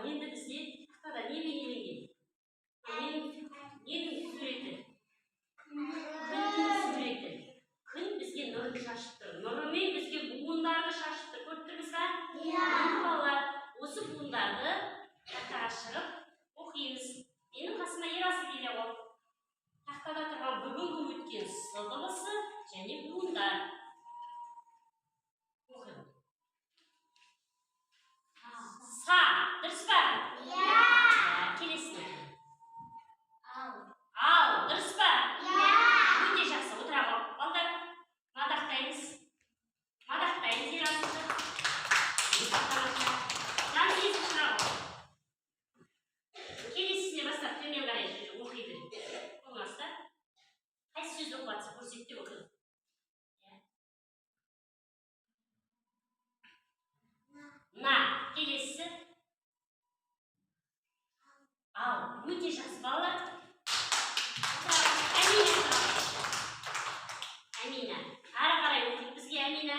Енді бізде тақтада не бейнеленген? Ненің суреті? Күннің суреті. Күн бізге нұрын шашып тұр. Нұрымен бізге буындарды шашып тұр. Көріп тұрмыз ба? Иә. Енді, балалар, осы буындарды тақтаға шығып оқимыз. Менің қасыма Ерасыл келе ғой. Тақтада тұрған бүгінгі өткен с дыбысы және буындар. Оқиық. Са, дұрыс па? Иә. Келесіне. Ал. Ал, дұрыс па? Иә. Өте жақсы, отыра ғой. Балдар, мадақтаймыз. Мадақтаймыз Ерасылды. Өте тамаша. Жансезім шыға ғой. Келесісіне бастап төмен қарай оқи бер. Қолыңа ұста. Қайсы сөзді оқып жатсың, көрсет те оқи. Иә. На, келесісі. Ал, өте жақсы, балалар. Әмина шыға. Әмина. Ары қарай оқиды бізге Әмина.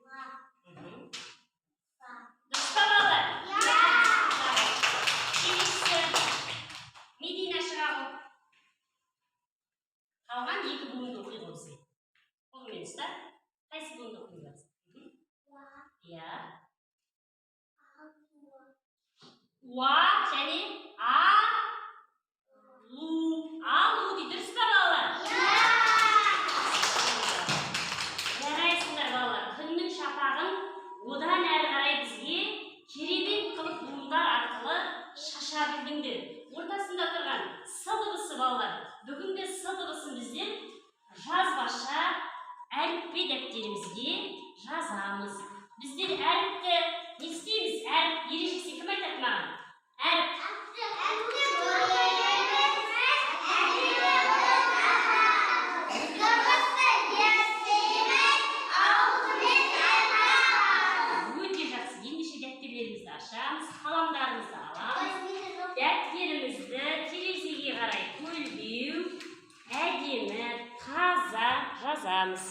Ла. Са. Дұрыс па, балалар? Иә. Келесі. Медина шыға ғой. Қалған екі буынды оқи ғой бізге. Қолыңмен ұста. Қайсы буынды оқимыз? Уа. Иә. Ал. Уа және а, лу. Алу дейді, дұрыс па, балалар? Иә. Жарайсыңдар, балалар. Күннің шапағын одан әрі қарай бізге керемет қылып буындар арқылы шаша білдіңдер. Ортасында тұрған с дыбысы, балалар. Бүгінгі с дыбысын біздер жазбаша әліппе дәптерімізге жазамыз. Біздер әріпті не істейміз? Әріп ережесін кім айтады маған? Әріп. Өте жақсы. Ендеше дәптерлерімізді ашамыз, қаламдарымызды аламыз. Дәптерімізді терезеге қарай көлбеу, әдемі, таза жазамыз.